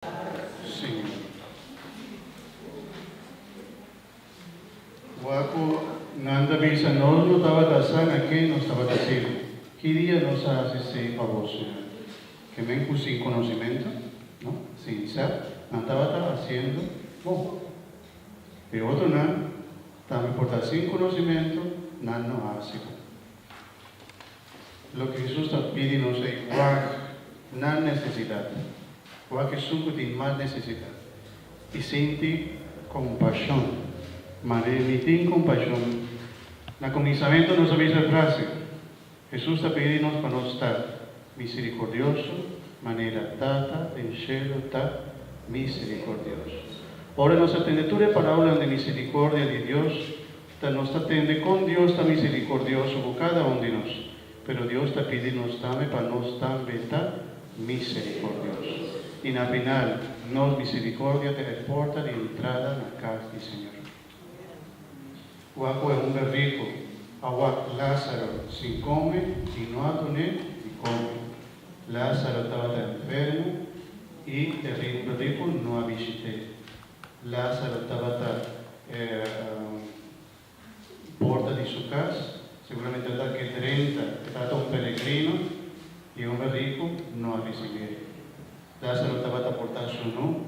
Señor. Wak ku nan ta bisa, Nos no tabata sa na ken nos tabata sirbi. Ki dia nos a hasi esei pa bo, Señor? Ke men ku sin konosimentu, no, sin sa, nan tabata hasiendo bon. E otronan tambe por ta sin konosimentu, nan no a hasi bon. Loke Hesus ta pidi nos ei wak nan nesesidat, wak esun ku tin mas nesesidat, i sinti kompashon. Mare mi tin kompashon. Na kuminsamentu nos a bisa e frase, Hesus ta pidi nos pa nos ta miserikordioso manera Tata den shelu ta miserikordioso. Ora nos a tende tur e palabran di miserikordia di Dios, Ta nos ta tende kon Dios ta miserikordioso ku kada un di nos, pero Dios ta pidi nos tambe pa nos tambe ta miserikordioso. I na final, nos miserikordia ta e porta di entrada na kas di Señor. Wak ku e homber riku a wak Lázaro sin kome i no a dun'é di kome. Lázaro tabata enfermo i e homber riku no a bishit'é. Lázaro tabata e porta di su cas, seguramente tabata ke drenta, e tabata un peregrino y e homber rico no a ricibié. Lázaro tabata porta sunú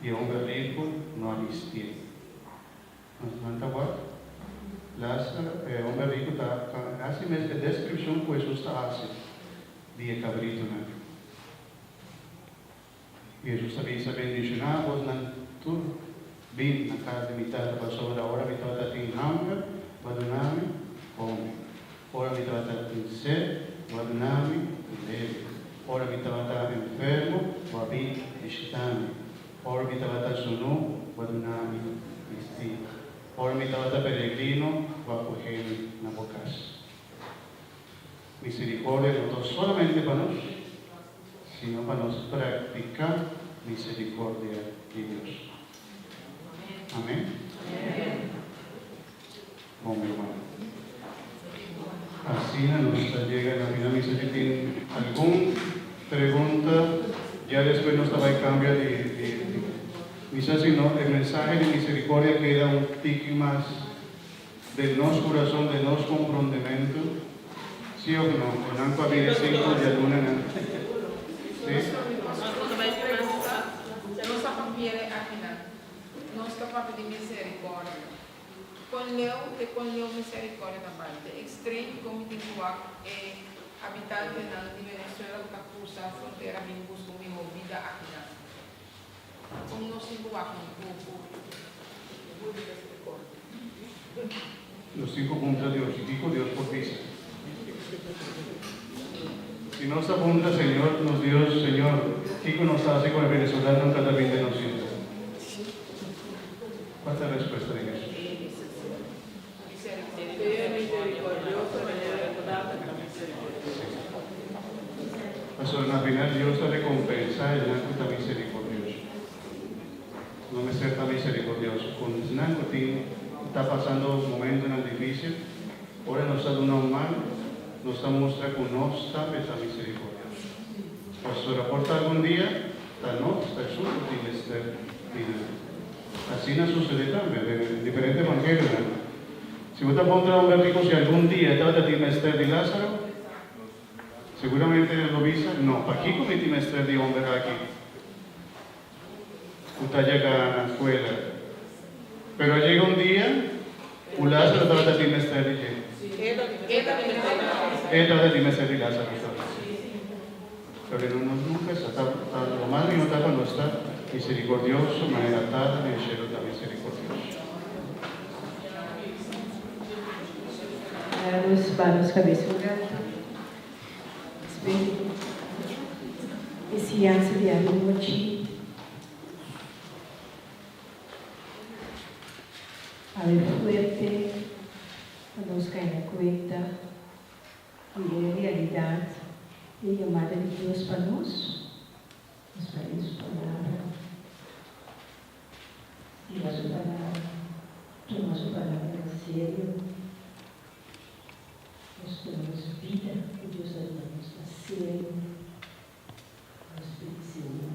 y e homber rico no a bistié. Nos nan ta wak Lázaro, e homber rico ta haci mes e descripcion cu Jesús ta haci di e cabritonan. Hesus a bisa, Bendishoná bosnan tur bin na kas di mi Tata, pasobra ora mi tabata tin hamber, bo a duna mi kome, ora mi tabata tin set, bo a duna mi bebe, ora mi tabata enfermo, bo a bin bishitá mi, ora mi tabata sunú, bo a duna mi bistí, ora mi tabata peregrino, bo a kohe mi na bo kas. Misericordia no ta solamente pa nos, sino pa nos practica misericordia di Dios. Amen? Bon, mi ruman. Asina nos ta yega na final. Mi sa si tin algun pregunta, ya despues nos ta bay cambia di, di, di. Mi sa si no, e mensahe di misericordia keda un tiki mas Den nos kurason, den nos komprondementu, si òf no? E nan ku a bini sinku djalunanan, si? Nos a papia e akinan. Nos ta papia di miserikòrdia. Kon leu te kon leu miserikòrdia ta bai? Te ekstrem kon mi tin ku wak e habitantenan di Venezuela ku ta krusa frontera bin buska un mihó bida akinan. Kon nos tin ku wak nan ku ku miserikòrdia? Nos tin ku puntra Dios, i kiko Dios por bisa? Si nos ta puntra Señor, nos Dios, Señor, kiko nos ta hasi ku e venezolanonan ka ta bin den nos isla? Kua ta e respuesta di Hesus? Pasobra na final Dios ta rekompensá esnan ku ta miserikordioso. No mester ta misericordioso cu esnan cu tin cu ta pasando momentonan dificil. Ora nos ta duna un man, nos ta mustra cu nos tambe ta misericordioso. Pasobra por ta algun dia ta nos ta esun cu tin mester di nan. Asina sucede tambe den e diferente evangelionan. Si bo ta puntra un rico si algun dia e tabata tin mester di Lazaro, seguramente el lo bisa, No, pakico mi tin mester di e homber aki? Ku ta yega na skuela. Pero a yega un dia ku Lázaro tabata tin mester di dje. E tabata tin mester di Lázaro, sorry. Pero no nos nunka sa. Ta lo mas mihó ta pa nos ta miserikordioso manera Tata den shelu ta miserikordioso. Laga nos baha nos kabes un ratu. Despues di e siñansa di anochi, awe fuerte pa nos kai na kuenta di e realidat di e yamada di Dios pa nos, nos ta lei Su Palabra, stima Su Palabra, tuma Su Palabra na serio. Nos tuma nos bida ku Dios a duna nos na serio. Nos pidi Señor.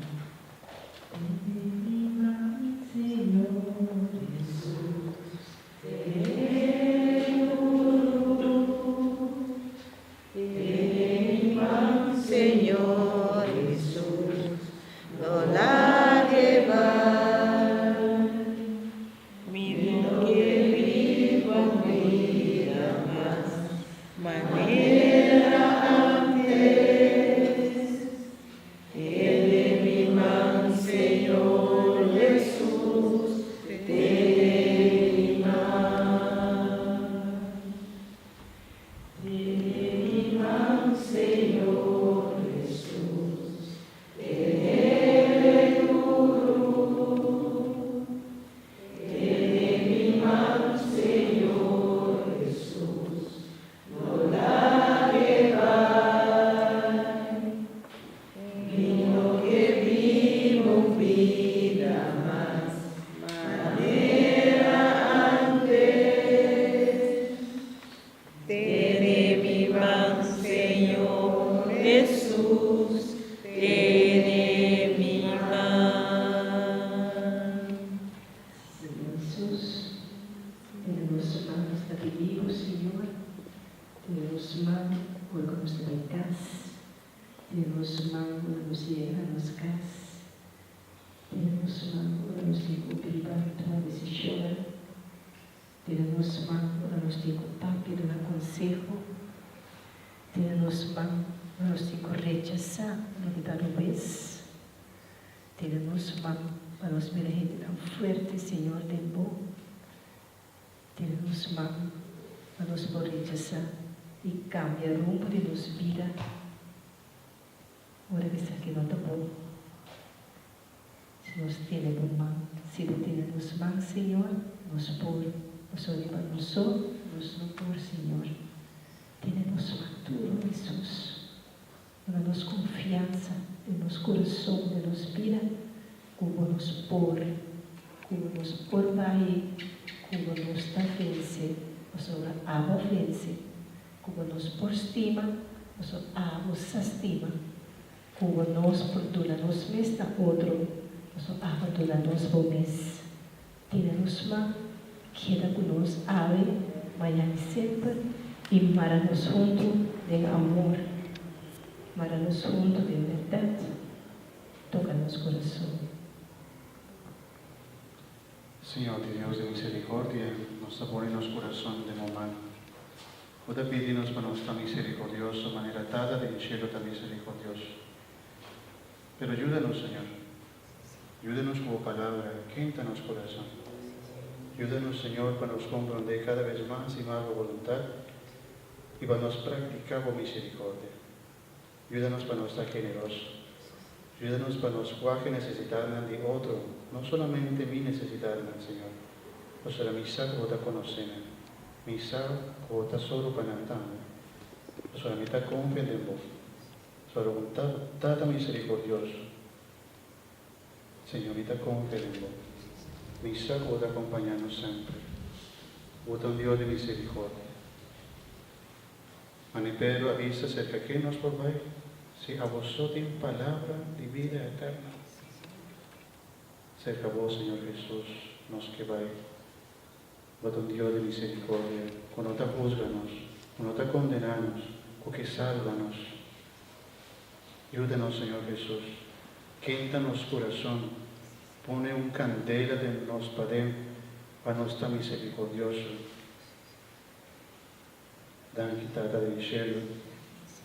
No lag'é bai. Mi no ke biba un bida mas manera antes. Tene mi man, Señor Hesus, tene mi man. Tene mi man, Señor Hesus, tene duru. Tene mi man, Señor Hesus, no lag'é bai. Mi no ke biba un bida mas manera antes. Tene mi man, Señor Hesus, tene mi man. Señor Hesus, tene nos man, nos ta pidi, Señor. Tene nos man, ora ku nos ta na kas. Tene nos man, ora nos yega na nos kas. Tene nos man, ora nos tin ku biba, tuma desishon. Tene nos man, ora nos tin ku papia, duna konseho. Tene nos man, ora nos tin ku rechasá loke ta robes. Tene nos man pa nos bira hendenan fuerte, Señor, den Bo. Tene nos man pa nos por rechasá i kambia rumbo di nos bida ora ku esaki no ta bon. Si nos tene Bo man, si Bo tene nos man, Señor, nos por. Pasobra riba nos so nos no por, Señor. Tene nos man duru, Hesus. Duna nos konfiansa den nos kurason, den nos bida, ku Bo nos por, ku Bo nos por bai, ku Bo nos ta vense, pasobra abo a vense, ku Bo nos por stima, pasobra abo sa stima, ku Bo nos por duna nos mes na otro, pasobra abo a duna nos Bo mes. Tene nos man, keda ku nos awe, mañan i semper, i mara nos huntu den amor, mara nos huntu den bèrdat, toka nos kurason. Señor di Dios di misericordia, nos ta pone nos curason den bo man. Bo ta pidi nos pa nos ta misericordioso manera Tata den cielo ta misericordioso. Pero yuda nos, Señor. Yuda nos ku bo palabra, kenta nos kurason. Yuda nos, Señor, pa nos komprondé kada bes mas i mas bo boluntat i pa nos praktiká bo miserikòrdia. Yuda nos pa nos ta generoso. Yuda nos pa nos wak e nesesidatnan di otro, no solamente mi nesesidatnan, Señor, pasobra mi sa ku bo ta konosé nan. Mi sa ku bo ta soru pa nan tambe, pasobra mi ta konfia den bo. Pasobra bo ta Tata miserikòrdioso. Señor, mi ta konfia den Bo. Mi sa ku Bo ta kompañá nos semper. Bo ta un Dios di miserikòrdia. Mane Pedro a bisa, Serka ken nos por bai, si abo so tin palabra di bida eterno? Serka Bo, Señor Hesus, nos ke bai. Bo ta un Dios di miserikòrdia, ku no ta husga nos, ku no ta kondená nos, ku ke salba nos. Yuda nos, Señor Hesus. Kenta nos kurason. Pone un kandela den nos paden pa nos ta miserikordioso. Danki, Tata den shelu.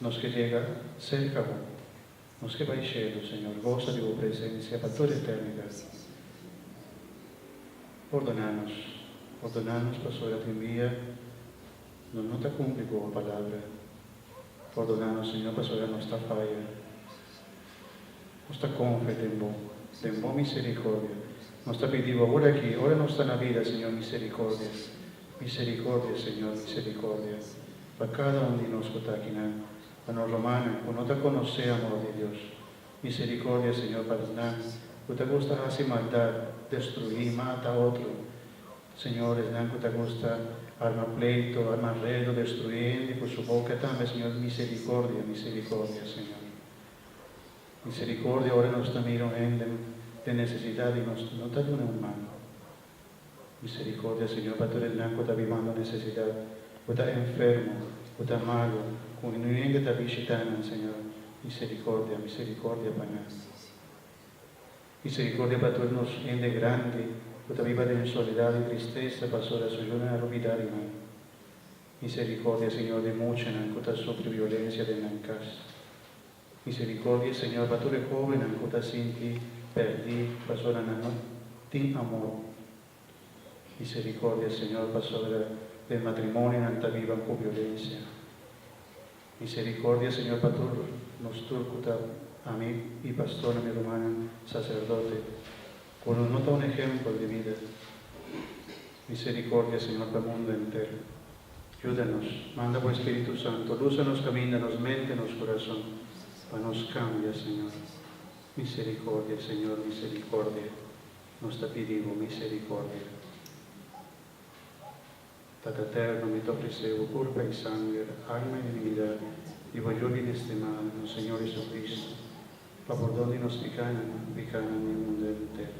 Nos ke yega serka Bo. Nos ke bai shelu, Señor. Gosa di Bo presensia pa tur eternidat. Pordoná nos. Pordoná nos pasobra tin dia nos no ta kumpli ku Bo palabra. Pordoná nos, Señor, pasobra nos ta faya. Nos ta konfia den Bo, den Bo misericordia. Nos ta pidi Bo awor aki, ora nos ta na bida, Señor, misericordia. Misericordia, Señor, misericordia pa kada un di nos ku ta akinan, pa nos rumannan ku no ta konosé amor di Dios. Misericordia, Señor, pa esnan ku ta gusta hasi maldat, destruí, mata otro. Señor, esnan ku ta gusta arma pleito, arma redo, destruí hende ku su boka tambe, Señor, misericordia, misericordia, Señor. Misericordia ora nos ta mira un hende den nesesidat i nos no ta duna un man. Misericordia, Señor, pa tur esnan ku ta bibando nesesidat, ku ta enfermo, ku ta malu, ku niun hende ta bishitá nan, Señor. Misericordia, misericordia pa nan. Miserikòrdia pa tur nos hende grandi ku ta biba den soledat i tristesa pasobra su yunan a rubidá di nan. Miserikòrdia, Señor, di muchanan ku ta sufri violensia den nan kas. Miserikòrdia, Señor, pa tur e hóbennan ku ta sinti pèrdí pasobra nan no tin amor. Miserikòrdia, Señor, pasobra den matrimonionan ta biba ku violensia. Miserikòrdia, Señor, pa tur nos tur ku ta ami i pastornan, mi rumannan saserdote, ku nos no ta un ehèmpel di bida. Miserikòrdia, Señor, pa mundu henter. Yuda nos. Manda bo Espíritu Santo. Lusa nos kaminda, nos mente, nos kurason, pa nos kambia, Señor. Miserikòrdia, Señor, miserikòrdia. Nos ta pidi bo miserikòrdia. Tata Eterno, mi ta ofresé bo kurpa i sanger, alma i divinidat di bo Yu bien estimá, nos Señor Jesucristo, pa pordon di nos pikánan, pikánan di mundu henter.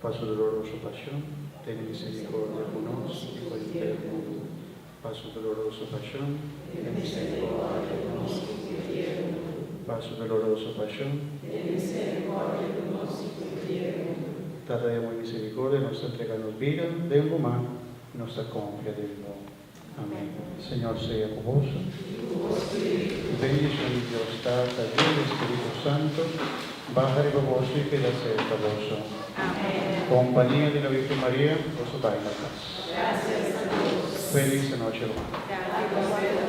Pa su doloroso pashon, tene miserikòrdia ku nos i ku henter mundu. Pa su doloroso pashon, tene miserikòrdia ku nos i ku henter mundu. Pa su doloroso pashon, tene miserikòrdia ku nos i ku henter mundu. Tata di amor i miserikòrdia, nos ta entrega nos bida den bo man i nos ta konfia den bo. Amén. Señor sea ku boso. I ku bo spiritu. Bendishon di Dios Tata, Yu i Spiritu Santu baha riba boso i keda serka boso. Amén. Kompania di la Virgen Maria, boso bai na pas. Gracias a Dios. Felis anochi, ruman. Danki, bo.